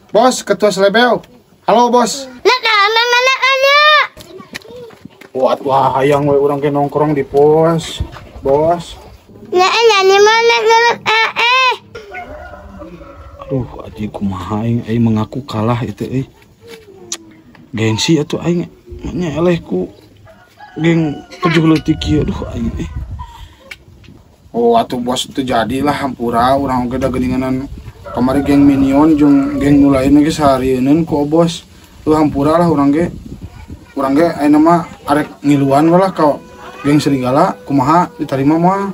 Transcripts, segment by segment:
Bos, ketua selebel. Halo, bos. Wah, wah, hayang we urang ke nongkrong di pos, bos. Aduh, aji kumaha aing, aing mengaku kalah itu euy. Gengsi atuh aing nya eleh ku geng kejuh leutik ieu, aduh aing euy. Oh, atuh bos teu jadilah hampura urang oge da geuninganan kamari geng Minion jeung geng nu lain ge saharieun ku bos. Tuh hampura lah urang ge. Urang ge ayeuna mah arek ngiluan we lah ka geng serigala kumaha diterima mah.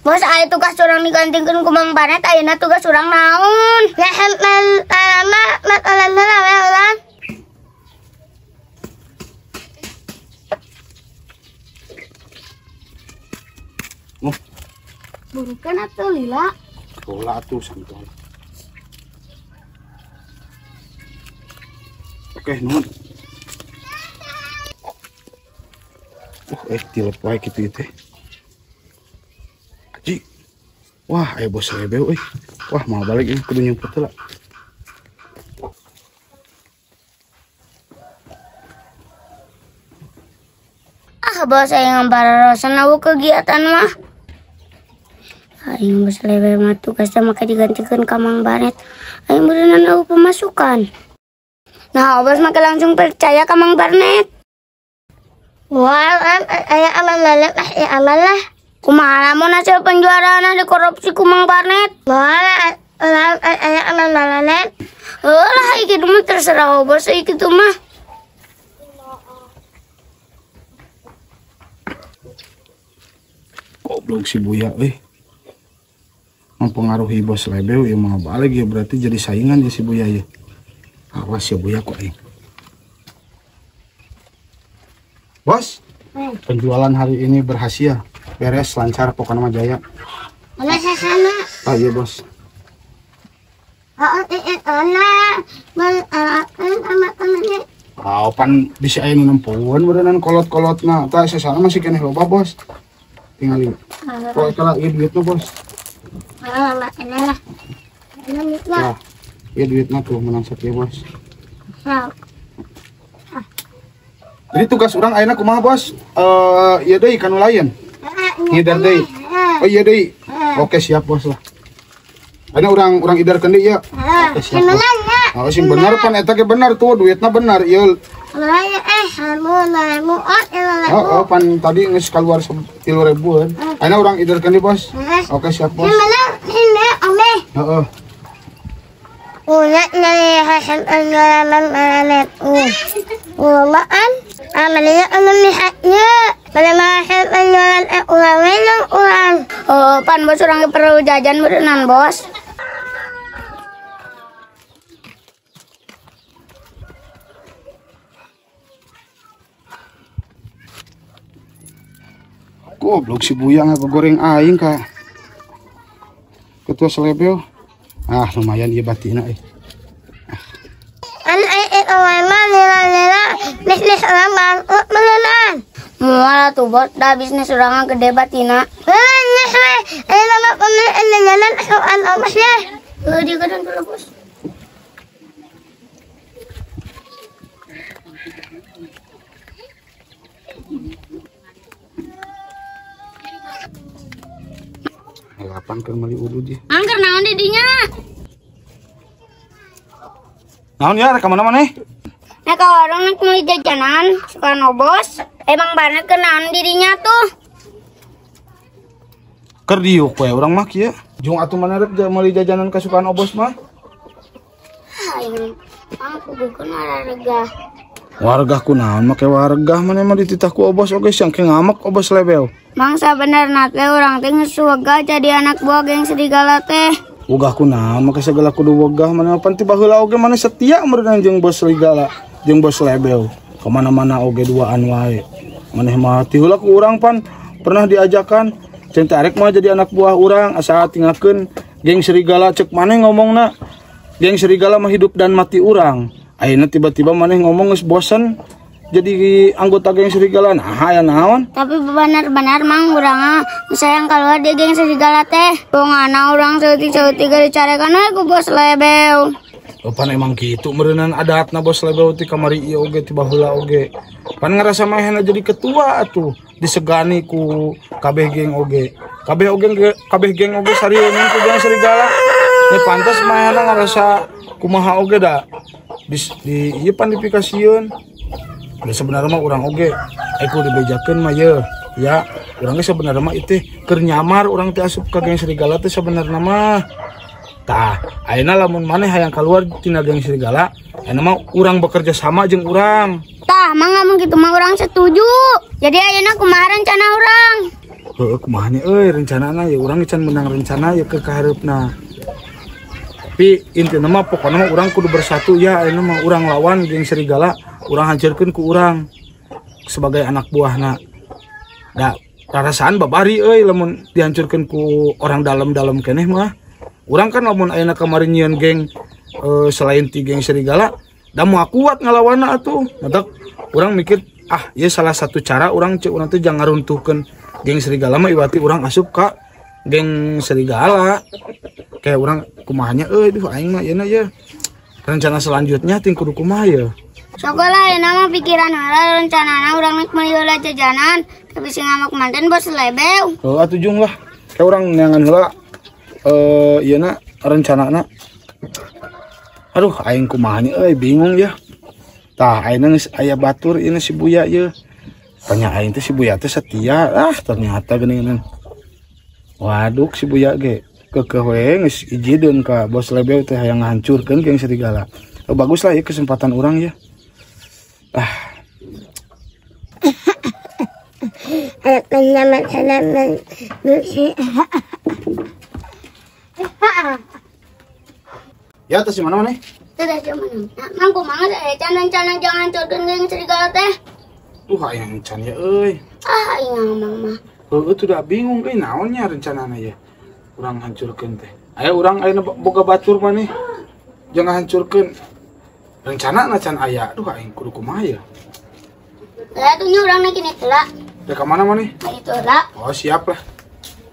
Bos, aya tugas urang digantikeun ku Mang Banet, ayeuna tugas urang naon? Burukan atuh lila. Lila atuh santai. Oke, nuhun. Tilep wae kitu teh. Aji. Wah, aya bos lebeu euy. Wah, mau balik ieu kudu nyumput heula. Ah, bos aing ngambarosan eueuh kegiatan mah. Aing bos lebeu mah tugasna make digantikeun ka Mang Banet. Aing beureunan eueuh pemasukan. Nah, bos make langsung percaya ka Mang Barnet. Wah, aya aman aman lah. Kumaha lamun hasil penjualan dikorupsi ku Mang Barnet? Wah, aya aman Barnet. Lah, kitu mah terserah bos kitu mah. Goblok si Buya euy. Mempengaruhi bos lebeu ieu mah balik ya berarti jadi saingan ya si Buya ya. Awas ya Buya kok aing. Bos, penjualan hari ini berhasil, beres, lancar, pokoknya mah jaya. Ah iya bos. Ah, pan bisa aya nu nempoan beureunan kolot-kolotna. Tah sesana masih keneh loba bos. Tingali. Poe kala ieu duitna bos. Nah, ieu duitna tuh menang sakieu bos. Jadi tugas orang ayeuna kumaha bos? Ieu deui ka nu lain. Ngider deui. Oh iya deui. Oke siap bos lah. Ayeuna urang idarkeun deui ya. Oke siap. Bos. Oh sing bener pan eta ge bener tuh duitna bener ieu. Oh, pan tadi geus kaluar 3.000-an. Ayeuna urang idarkeun deui bos. Oke siap bos. Heeh. Oh, pan bos urang perlu jajan berenang bos. Goblok si Buya ngagoreng aing ka ketua selebel. Ah, lumayan ieu batina euy. Mual tuh bos, dah bisnis urang gede batina. Dulu bos. Lapan keur meuli udud ieu. Angker naon di dinya? Naon ya rek ka mana maneh? Nek ka warung nek meuli jajanan, suka nobos. Emang Barnet keur naon dirinya tuh? Keur diuk we urang mah kieu. Jung atuh mana rek meuli jajanan kasukaan obos mah? Aing aku bukan warga. Warga kunaon make warga maneh mah dititah ku obos oge siang ke ngamek obos lebel. Mangsa bener na teh urang teh geus wegah jadi anak buah geng serigala teh. Wegah kunaon make segala kudu wegah maneh pan ti baheula oge maneh setia meureun jeung bos serigala jeung bos lebel. Kemana-mana oge duaan wae. Maneh mah ti heula ku urang pan pernah diajakan ceun teh arek mah jadi anak buah urang asa tinggalkeun geng serigala cek maneh ngomongna geng serigala mah hidup dan mati urang. Ayeuna tiba-tiba maneh ngomong geus bosen jadi anggota geng serigala. Nah, aya naon? Tapi benar-benar mang urang sayang keluar di geng serigala teh. Pongana urang saeutik-saeutik dicarekan we ku bos Lebeu. Pan emang kitu meureunnan adatna bos Lebeu ti kamari ieu oge ti baheula oge. Pan ngarasa manehna jadi ketua atuh, disegani ku kabeh geng oge. Kabeh oge kabeh geng oge sarieun ku geng serigala. Ya pantas manehna ngarasa kumaha oge da. Di ieu pan dipikasieun. Da sebenarnya mah urang oge eko dibejakeun mah ye. Ya, urang ge sebenarnya mah itu keur nyamar urang teh asup ka geng serigala teh sebenarnya mah. Tah, ayeuna lamun maneh hayang keluar tina geng serigala, ayeuna mah urang bekerja sama jeung urang. Tah, mang lamun kitu mah urang setuju. Jadi ayeuna kumaha rencana urang? Heueuh, kumaha nya euy rencanana ya urang can menang rencana ya ke kahareupna. Tapi intina mah pokona mah urang kudu bersatu ya, ayeuna mah urang lawan geng serigala, urang hancurkeun ku urang sebagai anak buahna. Da, rarasaan babari euy lamun dihancurkeun ku orang dalam-dalam keneh mah. Urang kan lamun ayeuna kamari nyieun geng selain ti geng serigala, da moal kuat ngalawanna atuh. Matak urang mikir, ah ieu salah satu cara urang ceuk urang teh jangan ngaruntuhkeun geng serigala mah iwati urang asup ka geng serigala. Kayak urang kumahanya euy duh aing mah yeuna ye. Rencana selanjutnya ting kudu kumaha ye. Sok lah ayeuna mah pikiran heula rencanana urang nek meuli heula jajanan, tapi sing ngamak manten bos Lebeu. Heuh atuh jung lah. Kayak urang neangan heula ieuna rencanana. Aduh aing kumaha nya euy bingung ya. Tah ayeuna geus aya batur ieu si Buya ieu. Tanya aing teh si Buya teh setia. Ah ternyata geuningan. Waduh si Buya ge kekeh we geus ijideun ka bos Lebeu teh hayang ngahancurkeun geng serigala. Oh, bagus lah ya kesempatan urang ya. Ah. Ya terus mana maneh? Tidak cuman. Mang kumaha can rencana jangan hancurkeun geng serigala teh. Tuh hayang can ya euy. Ah aing mang mah. Heueuh tuh da bingung euy naonnya rencanana ya. Urang hancurkeun teh. Aya urang ayeuna boga batur maneh. Jangan hancurkeun. Rencanana can aya. Duh aing kudu kumaha ya. Lah atuh nya urang naik ini heula. Rek ka mana maneh? Ka ditu heula. Oh siap lah.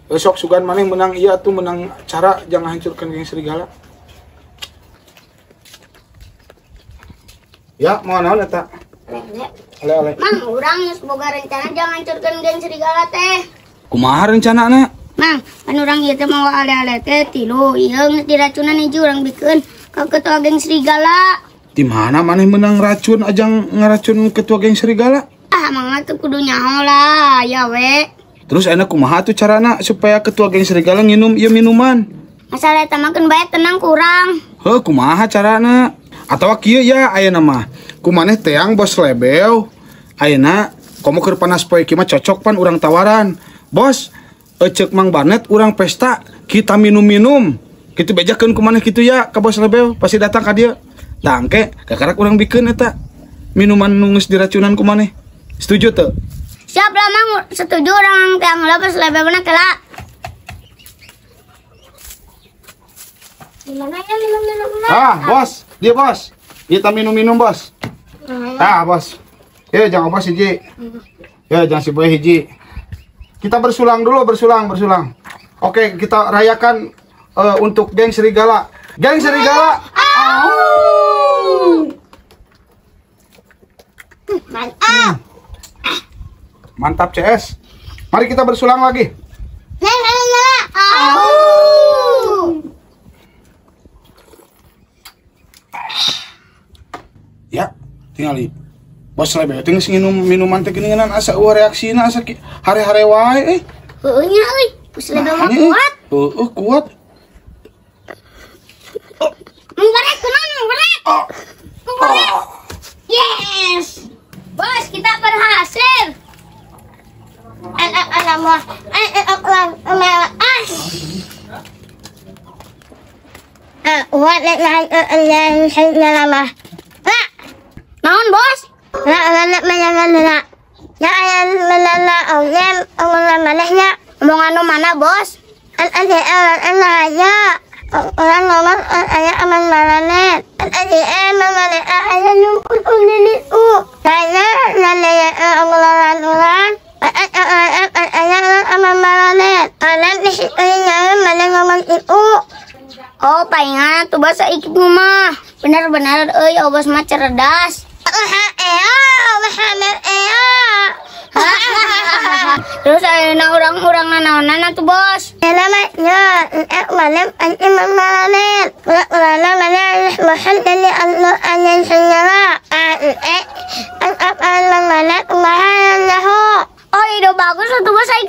Sok sugan maneh menang iya tuh menang cara jangan hancurkan geng serigala. Ya, mau naon eta? Ale ale. Mang, urang geus boga rencana jangan hancurkeun geng serigala teh. Kumaha rencanana? Mang, kan urang ieu teh mawa ale-ale teh tilu, ieu geus diracunan hiji urang bikeun ka ketua geng serigala. Di mana maneh menang racun ajang ngaracun ketua geng serigala? Ah, mang atuh kudu nyaho lah, ya we. Terus enak kumaha tuh carana supaya ketua geng serigala nginum ieu minuman? Masalah eta mah keun bae tenang kurang. Heuh, kumaha carana? Atawa kieu ya ayeuna mah. Kumaneh teang bos Lebeu. Ayeuna komo keur panas poe kieu mah cocok pan urang tawaran. Bos, ceuk Mang Barnet urang pesta, kita minum-minum. Kitu bejakeun kumaneh kitu ya ka bos Lebeu, pasti datang ka dieu. Tah engke kakarak urang bikeun eta minuman nu geus diracunan kumaneh. Setuju teu? Siap lah mang, setuju orang teang heula bos Lebeu na kela. Gimana ya minum-minum? Ah, bos, dia bos. Kita minum-minum, bos. Ah, bos. Ya, jangan bos hiji. Ya, jangan si boy hiji. Kita bersulang dulu, bersulang, bersulang. Oke, kita rayakan untuk geng serigala. Geng serigala. Au. Mantap. Mantap CS. Mari kita bersulang lagi. Au. Ya, tinggali. Bos Lebeu teh geus nginum minuman teh geuningan asa eueuh reaksina asa hare-hare wae euy. Heueuh nya euy, bos Lebeu mah kuat. Heueuh kuat. Mengorek kunaon mengorek. Mengorek. Yes. Bos, kita berhasil. Naon bos? Omongan mana bos? Oh, palingan tuh bos ikut mah. Bener-bener euy obos mah cerdas. Terus ayeuna urang-urang nanaonan atuh bos. Oh, ide bagus atuh bos aing